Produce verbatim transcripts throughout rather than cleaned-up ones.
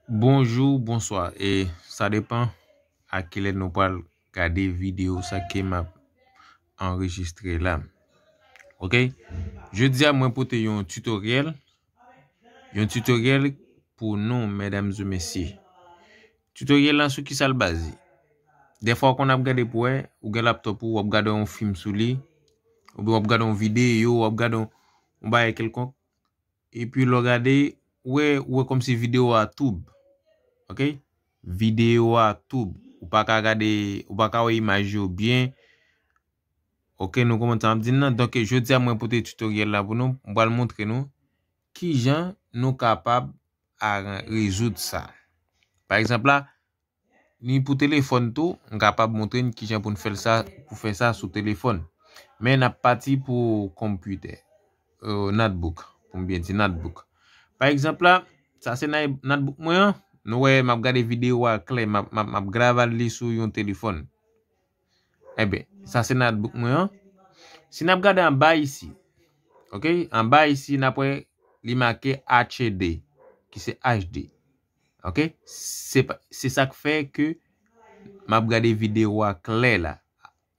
Bonjou, bonswa. E sa depan a kilè nou pral gade videyo sa ke m ap anrejistre la. Oke? Jodi a, mwen pote yon tutoriel. Yon tutoriel pou nou, medam e mesye. Tutoriel lan sou ki sa l baze? Defwa w konn ap gade pou wè, ou gen laptop ou, w ap gade yon fim sou li, oubyen w ap gade yon videyo, w ap gade yon, yon bagay kelkonk, epi lè w gade, ou wè, ou wè kòmsi videyo a toub. Oke? Videyo a toub. Ou pa ka gade, ou pa ka wè imaj yo byen. Oke, nou konprann sa m ap di n nan. Donk, jodi a, mwen pote tutoriel la pou nou. M pral montre nou kijan nou kapab aran-, rezoud sa. Pa egzanp la, ni pou telefòn tou, m kapab montre n kijan pou n fè l sa, pou fè sa sou telefòn. Men n ap pati pou konpitè, euh, notebook, pou m byen di notebook. Pa egzanp la, sa se na-, notebook mwen an. Nou wè, m ap gade videyo a klè, m ap, m ap, m ap grave li sou yon telefòn. Enben, sa se notebook mwen an. Si n ap gade anba isi, oke, anba isi, n ap wè li make H D, ki se H D. Oke? Se pa, se sa k fè ke m ap gade videyo a klè la.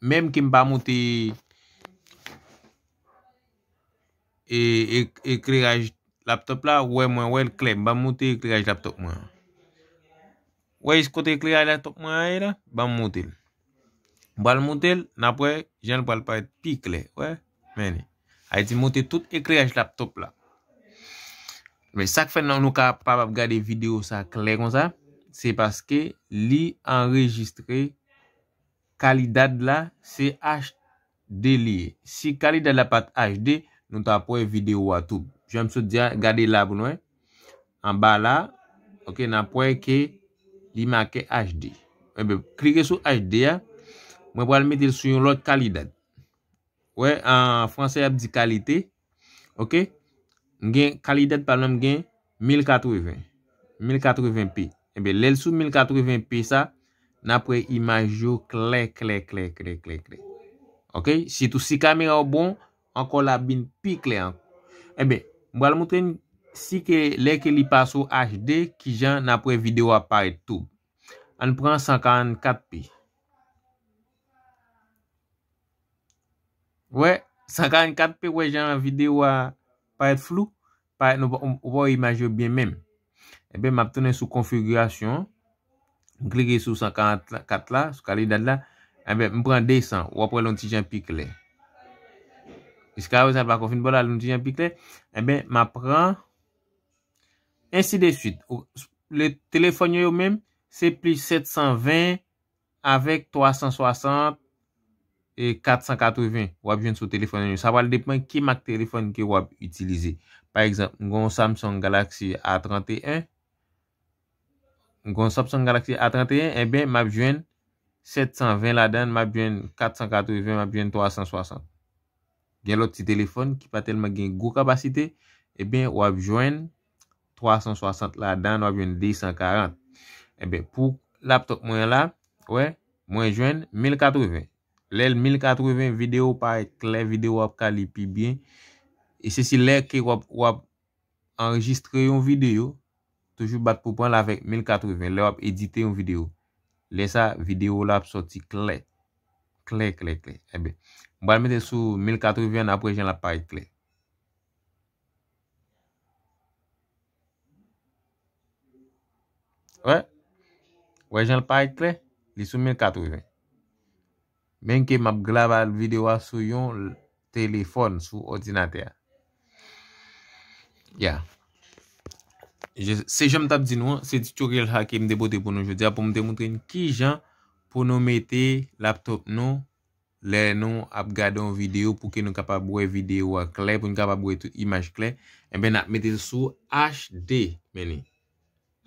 Menm ke m pa moute e, e, ekleraj laptop la, ou wè mwen wè l klè. M pa moute ekleraj laptop mwen an. Wè kote ekleraj laptop mwen an ye la? Ban m moute l. M pral moute l, n ap wè jan l pral parèt pi klè. Wè, men li. Sa vle di moute tout ekleraj laptop la. Men sa k fè nou, nou kapab gade videyo sa klè konsa, se paske li anrejistre, kalidad la se H D li ye. Si kalidad la pa t H D, nou t ap wè videyo a toub. Jan m sot di a, gade la pou nou wè. Anba la, oke, n ap wè ke li make H D. Enben, klike sou H D a, mwen pral mete l sou yon lòt kalidad. Wè, an franse, y ap di kalite. Oke? M gen kalidad pa m gen mil katreven. Mil katreven P. Enben, lè l sou mil katreven P sa, n ap wè imaj yo klè, klè, klè, klè, klè, klè. Oke? Sitou si kamera w bon, ankò l ap vin pi klè ankò. Enben, m pral montre n si ke lè ke li pa sou H D, kijan n ap wè videyo a parèt tou. Ann pran san karannkat P. Wè, san karannkat P, wè jan videyo a parèt flou, parèt nou pa, ou pa wè imaj yo byen menm. Enben, m ap tounen sou konfigirasyon. M klike sou san karannkat la, sou kalidad la. Enben, m pran de san, w ap wè l yon ti jan pi klè. Jiska prezan, l pako fin bon la, l yon ti jan pi klè. Enben, m ap pran ensi de swit. Ou, le, telefòn yo, yo menm, se plis sèt san ven avèk twa san swasant e kat san katreven w ap jwenn sou telefòn yo. Sa pral depann ki mak telefòn ke w ap itilize. Pa egzanp, m gen yon Samsung Galaxy A trant e en, m gen yon Samsung Galaxy A trant e en, enben, m ap jwenn sèt san ven ladan l, m ap jwenn kat san katreven, m ap jwenn twa san swasant. Gen lòt ti telefòn ki pa tèlman gen gwo kapasite, ebyen, w ap jwenn twa san swasant ladan l, w ap jwenn de san karant. Ebyen, pou laptop mwen an la, wè, mwen jwenn mil katreven. Lè l mil katreven, videyo parèt klè, videyo ap ka li pi byen. E se si lè ke w ap, w ap anrejistre yon videyo, toujou bat pou pran l avèk mil katreven lè w ap edite yon videyo. Lè sa, videyo w la ap sòti klè. Klè, klè, klè. Enben, m pral mete sou mil katreven an, n ap wè jan l ap parèt klè. Wè? Wè jan l parèt klè? Li sou mil katreven. Menm ke m ap grave videyo a sou yon l-, telefòn, sou òdinatè a. Ya. Je, se jan m t ap di nou an, se tutorial sa ke m te pote pou nou jodi a, pou m te montre n kijan pou nou mete laptop nou lè nou ap gade yon videyo, pou ke nou kapab wè videyo a klè, pou nou kapab wè tout imaj klè. Enben, n ap mete l sou H D, men li.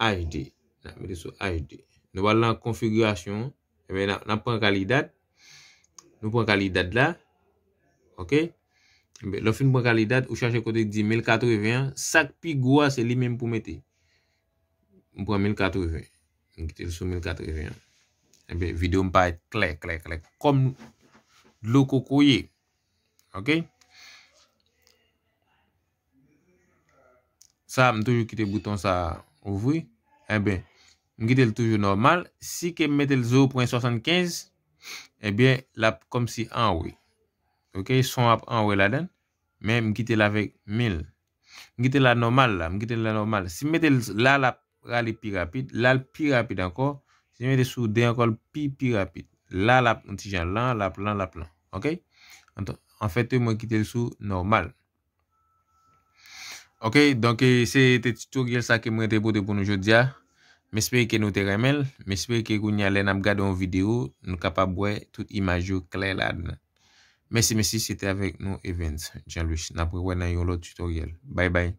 H D. N ap mete sou H D. Nou pral nan konfigirasyon. Enben, n ap, n ap pran kalidad. Nou pran kalidad la. Oke? Enben, lè w fin pran kalidad, ou chache kote ki di mil katreven an. Sa k pi gwo a, se li menm pou mete. M pran mil katreven. M kite l sou mil katreven an. Enben, videyo m parèt klè, klè, klè. Kòm dlo kokoye. Oke? Sa, m toujou kite bouton sa ouvri. Enben, m kite l toujou nòmal. Si ke m mete l zewo pwen swasannkenz, ebyen, l ap kòmsi anwe. Ok, son ap anwe ladan, men m kite l avèk mil. M kite l la nòmal la, m kite l la nòmal. Si m mete l la, l ap rale pi rapid, la l pi rapid ankò. Si m mete sou de ankò, l pi, pi rapid. La, l ap yon ti jan lan, l ap lan, l ap lan. Ok? Antan, anfèt, mwen kite l sou nòmal. Ok, donk, eh, se te tutoriel sa ke mwen te pote pou nou jodi a. M espere ke nou te renmen l. M espere ke kounye a lè n ap gade yon videyo, nou kapab wè tout imaj yo klè ladan. Mèsi, mèsi, se te avèk nou Evens Jean Louis. N ap rewè nan yon lòt tutoriel. Bye bye.